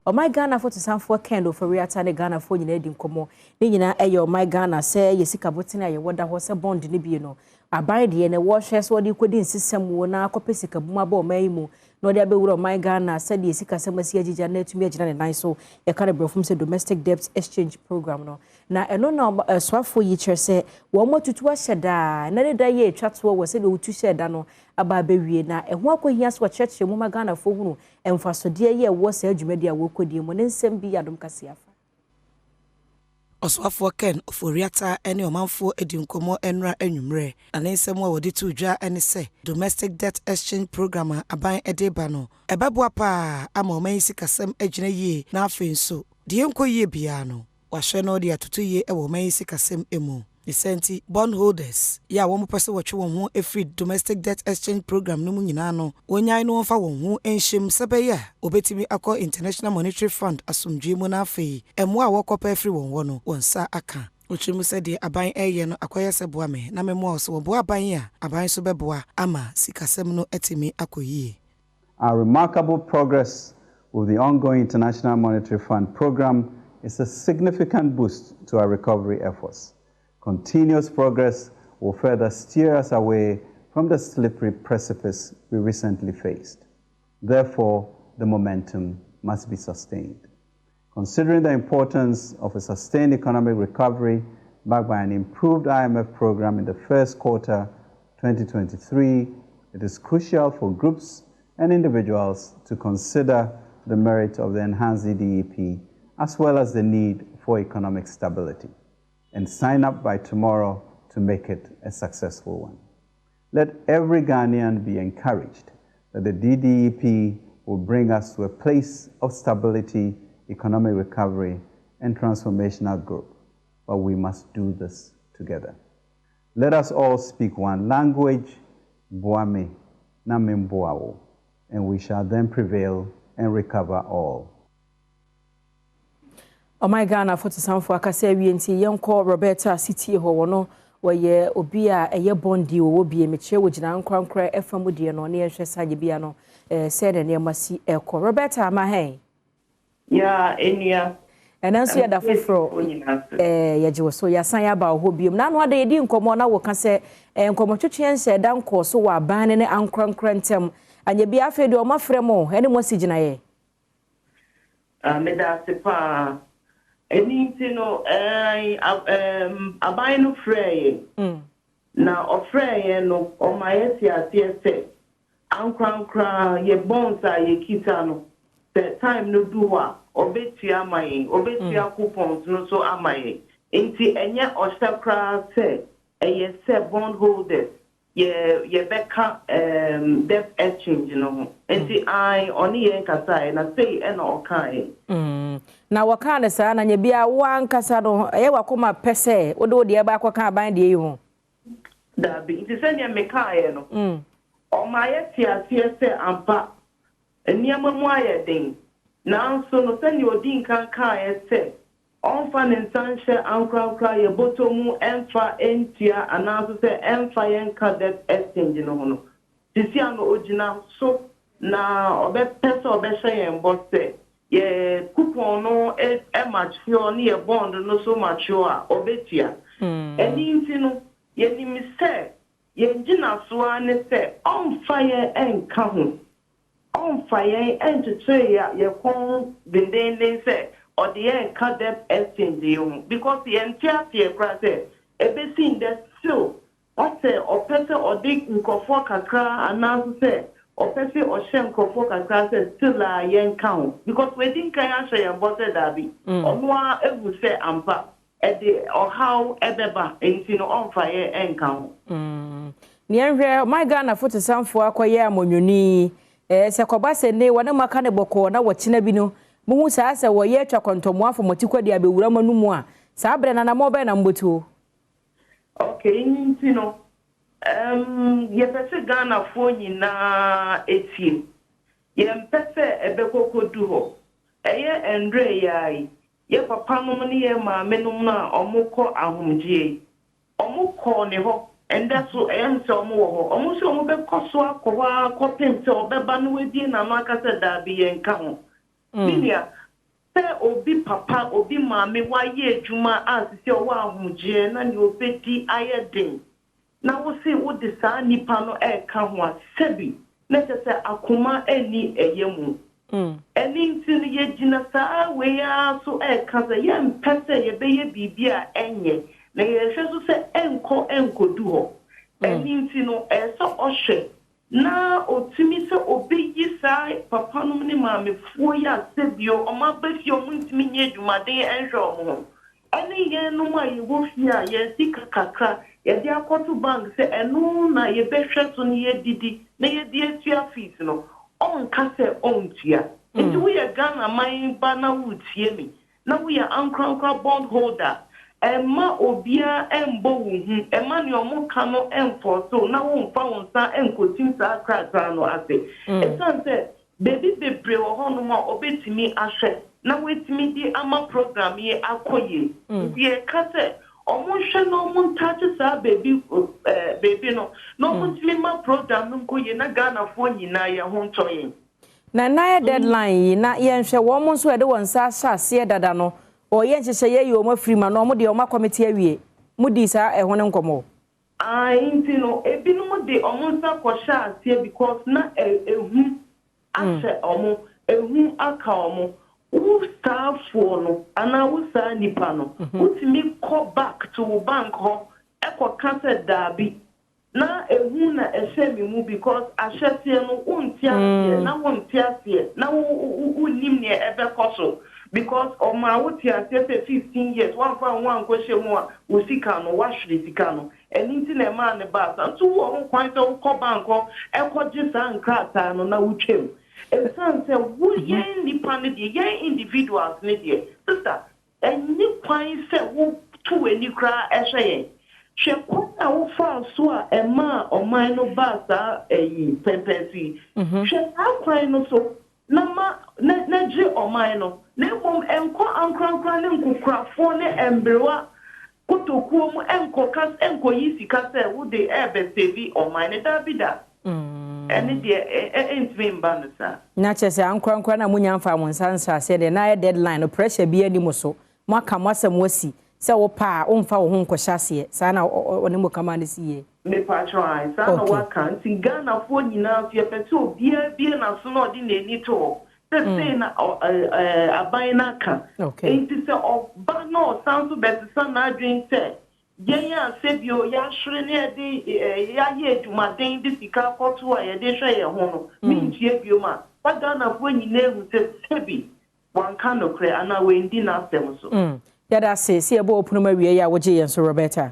Ɔman Ghana fotosanfoɔ Ken Ofori-Atta ne Ghanafoɔ nyinaa di nkɔmmɔ. Ne nyinaa ɛyɛ ɔman Ghana sɛ yɛ sika botene a yɛwɔ da hɔ sɛ bond no bie no. Aban deɛ na wɔhwɛ sɛ wɔde kɔdi nsesɛm wɔ na akɔpɛ sika bum aba ɔman yi mu na ɔde abɛwura ɔman Ghana sɛdeɛ sikasɛm asi agyigya na atumi agyina ne nan so. Yɛka no borɔfom sɛ Domestic Debt Exchange Program no. Na ɛno na ɛsoafoɔ yi kyerɛ sɛ wɔn mo atutu ahyɛ daa na ne da yɛ atwa toɔ wɔ sɛdeɛ wɔtu hyɛ da no aba abɛwie, na ɛho akɔhia so wɔkyerɛkyerɛ mu ma Ghanafoɔ hunu mfasodeɛ yi a ɛwɔ saa dwumadi a wɔrekɔdie mu. Ne nsɛm bi Adom Kaseɛ afa. Ɔsoafoɔ Ken Ofori-Atta ne ɔmanfoɔ adi nkɔmmɔ nnora anwummerɛ, na ne nsɛm a wɔde to dwa ne sɛ Domestic Debt Exchange Program a aban de ba no, ɛbɛboa paa ama ɔman yi sikasɛm agyina yie, na afei nso deɛ nkɔ yie biara no, wahwɛ no de atoto yie wɔ ɔman yi sikasɛm mu. Ne sɛ nti, bond holders yɛ a wɔn pɛ sɛ wɔtwe wɔn ho afiri Domestic Debt Exchange Program no mu nyinaa no, wɔnyae no wɔmfa wɔn ho nhyɛm sɛ bɛyɛ a wɔbɛtumi akɔ International Monetary Fund asomdwe mu, na afei mmoa a wɔkɔpɛ afiri wɔn hɔ no, wɔn nsa aka. Wɔkyerɛ mu sɛ deɛ aban ɛreyɛ no akɔyɛ sɛ boa me na memmoa wo, sɛ wɔboa aban a, aban nso bɛboa ama sikasɛm no atumi akɔ yie. Our remarkable progress with the ongoing International Monetary Fund program is a significant boost to our recovery efforts. Continuous progress will further steer us away from the slippery precipice we recently faced. Therefore, the momentum must be sustained. Considering the importance of a sustained economic recovery backed by an improved IMF program in the first quarter 2023, it is crucial for groups and individuals to consider the merit of the enhanced DDEP as well as the need for economic stability and sign up by tomorrow to make it a successful one. Let every Ghanaian be encouraged that the DDEP will bring us to a place of stability, economic recovery, and transformational growth. But we must do this together. Let us all speak one language, Boa me na memboa wo, and we shall then prevail and recover all. Ɔman Ghana fotosanfo akasa awie, nti yɛnkɔ Roberta Sitie hɔ. Wɔ no wɔyɛ obi a ɛyɛ bond wɔwɔ bie mekyerɛ wɔgyina nkorankora ɛfa mu deɛ no ne yɛhwɛ sa gye bia no sɛ ne nneɛma si ɛkɔ. Roberta, ama hɛn. Ya, enua. Ɛno nso yɛda foforɔ yɛgye wo so, yɛasan yɛaba wɔ hɔ biom. Na ano ada yɛdi nkɔmmɔ na wɔka sɛ nkɔmmɔtwetwe nhyɛ ɛda nkɔɔ so wɔ aban ne ankorankora ntam anya bi. Afei deɛ ɔmafrɛ mo ɛne mo asi gyinaeɛ. Meda ase paa. Ɛni nti no, aban no frɛɛ yɛn, na ɔfrɛɛ yɛn no, ɔma yɛte aseɛ sɛ ankorankora yɛ bonds a yɛkita no, sɛ time no du hɔ a, ɔbɛtua ama yɛn, ɔbɛtua coupons no so ama yɛn. Nti ɛnyɛ ɔhyɛ koraa sɛ ɛyɛ sɛ bond holders yɛ yɛbɛka debt exchange no ho. Nti an ɔne yɛn kasaeɛ na sei ɛna ɔkaeɛ. Na wɔkaa no saa na nya bia wo ankasa no, ɛyɛ wakoma pɛ sɛ wode wo deɛ ɛba akɔka aban deɛ yi ho? Dabi, nti sɛnea mekaeɛ no, ɔma yɛte aseɛ sɛ ampa nneɛma mu ayɛ den, nanso no, sɛnea odi nkan kaeɛ sɛ ɔmfa ne nsa nhyɛ ankorankora yɛ bɔtɔ mu ɛmfa ntua anaaso sɛ ɛmfa yɛnka debt exchange no ho no, sisi ano ogyina so na ɔbɛpɛ sɛ ɔbɛhyɛ yɛn bɔ sɛ yɛ coupon no mature ne yɛ bond no so mature a, ɔbɛtua. Ɛne nti no, yɛnim sɛ yɛn gyinasoa ne sɛ ɔmfa yɛn ɛnka ho, ɔmfa yɛn ɛnkyekyere yɛ kɔn dendenden sɛ ɔde yɛn ka debt exchange yi ho, because yɛn te aseɛ koraa sɛ ebesi ndɛ still ɔsɛ ɔpɛ sɛ ɔde nkurɔfoɔ kakra anaaso sɛ ɔpɛ sɛ ɔhyɛ nkurɔfoɔ kakra sɛ still a yɛn ka ho, because wɔadi nkan ahyɛ yɛn bɔ sɛ daabi, ɔno a ehu sɛ ampa ɛde ɔhaw ɛbɛba, nti no ɔmfa yɛn ɛnka ho. Neɛnhwɛ ɔman Ghana fotosanfoɔ akɔyɛ amɔnwoni sɛ kɔba sɛ ne wɔne mu aka ne bɔkɔɔ na wɔkyena bi no muhu saa sɛ wɔyɛ atwa kɔntɔmmoa afɔmɔti kɔ de abɛwura mu no mu a, saa berɛ na namɔ bɛn na mbɔtuo? Okay, nti no yɛpɛ sɛ Ghanafoɔ nyinaa etie. Yɛmpɛ sɛ ɛbɛkɔkɔdu hɔ. Ɛyɛ ndrɛ yia yi, yɛ papa nom ne yɛ maame nom no a ɔmo kɔ ahomgye yi, ɔmo kɔɔ ne hɔ. Ɛndɛ so ɛyɛ sɛ ɔmo wɔ hɔ, ɔmo nso ɔmo bɛkɔ so akɔ hɔ akɔpem sɛ ɔbɛba no wabie n'ano aka sɛ daabi, yɛn ka ho. Me nua, Sɛ obi papa, obi maame wayɛ adwuma a sisi ɔwɔ ahomegyeɛ na nea obɛdi ayɛ den, na wose wode saa nipa no ɛreka ho a, sɛbi, na kyerɛ sɛ akoma ani ɛyɛ mu. Ɛne nti no, yɛgyina saa wei ara so ɛreka sɛ yɛmpɛ sɛ yɛbɛyɛ biribi a ɛnyɛ, na yɛhwɛ so sɛ ɛnkɔ ɛnkɔdu hɔ. Ɛne nti no, ɛyɛ sɛ ɔhwɛ na otumi sɛ obɛyi saa papanom ne maamefoɔ yi a sɛbio ɔmo aba fie, ɔmo ntumi nyɛ adwumaden ɛnhwɛ ɔmo ho, ɛne yɛn a yɛwɔ fie a yɛn sika kakra yɛde akɔto bank sɛ ɛno na yɛbɛhwɛ so no, yɛdidi na yɛde atua fees no, ɔnka sɛ ɔntua. Nti woyɛ Ghana man ba na woretie me na woyɛ ankorankora bond holder, ɛma obiara ɛmbɔ wo hu, ɛma nea ɔmo ka no ɛmfɔ so na womfa wo nsa ɛnkɔtim saa krataa no ase, ɛsiane sɛ beebi bebree wɔ hɔnom a ɔbɛtumi ahwɛ na wɔatumi de ama program yi akɔ yie. Nti yɛka sɛ ɔmo nhwɛ na ɔmo ntaakye saa beebi no na ɔmo ntumi ma program no nkɔ yie na Ghanafoɔ nyinaa yɛn ho ntɔ yɛn. Na nayɛ deadline yi na yɛnhwɛ wɔn nso yɛde wɔn nsa ahyɛ aseɛ dada no, ɔyɛ nhyehyɛeɛ yi wɔn afiri ma na wɔn deɛ wɔn akɔmite awie mo di saa ɛho ne nkɔmɔ. Aa, nti no ebinom de ɔmo nsa kɔhyɛ aseɛ because na ehu ahyɛ ɔmo, ehu aka ɔmo. Wo saafoɔ no anaa wo saa nipa no, wotumi kɔ back to wo bank hɔ ɛkɔka sɛ daabi, na ehu na ɛhyɛ mi mu, because ahyɛseɛ no wonte aseɛ na wonte aseɛ na wo wo wonnim nea ɛbɛkɔ so, because ɔmo a wote aseɛ sɛ 15 years wamfa ho ankɔhyɛ mu a, wo sika no wahwere sika no. Ɛno nti na ɛmaa ne baa sa. Nso wɔ ho kwan sɛ wokɔ bank hɔ ɛkɔgye saa nkrataa no na wotwam, ɛsiane sɛ wo yɛn nipa no deɛ, yɛn individuals no deɛ, sister, ɛnni kwan sɛ woto w'ani koraa ɛhwɛ yɛn. Hwɛ kwan a wofaa so a ɛmaa ɔman no baa saa ɛyi pɛmpɛnso yi, hwɛ saa kwan no so na ma na gye ɔman no, na mmom ɛnkɔ ankorankora ne nkokorafoɔ ne mberewa kotokuo mu ɛnkɔka ɛnkɔyi sika sɛ wode ɛɛbɛ save ɔman no. Daabi da, ɛne deɛ ɛntumi mba no saa. Na kyerɛ sɛ ankorankora na monya mfa mo nsa nhyɛ aseɛ deɛ, na ayɛ deadline no, pressure bi anim so, moaka mo asɛm wasi sɛ wopɛ a womfa wo ho nkɔhyɛ aseɛ saa na ɔne mo kama no si yie. Mepatro ae, saa na waka. Nti Ghanafoɔ nyinaa so yɛpɛ sɛ obiara bie n'aso na ɔde n'ani to hɔ sɛ sei na aban no aka. Nti sɛ ɔba na ɔsan so bɛsesa n'adwene sɛ yɛn a sɛbio yɛahwere ne yɛde yɛayɛ adwumaden de sika akɔto a yɛde hwɛ yɛn ho no, mentua biom a, na Ghanafoɔ nyinaa ehu sɛ sɛbi wanka nokorɛ anaa wɔndi n'asɛm so. Yɛda ase sɛ yɛbɔ ɔpono mu awie yi a wogye yɛn so, Roberta.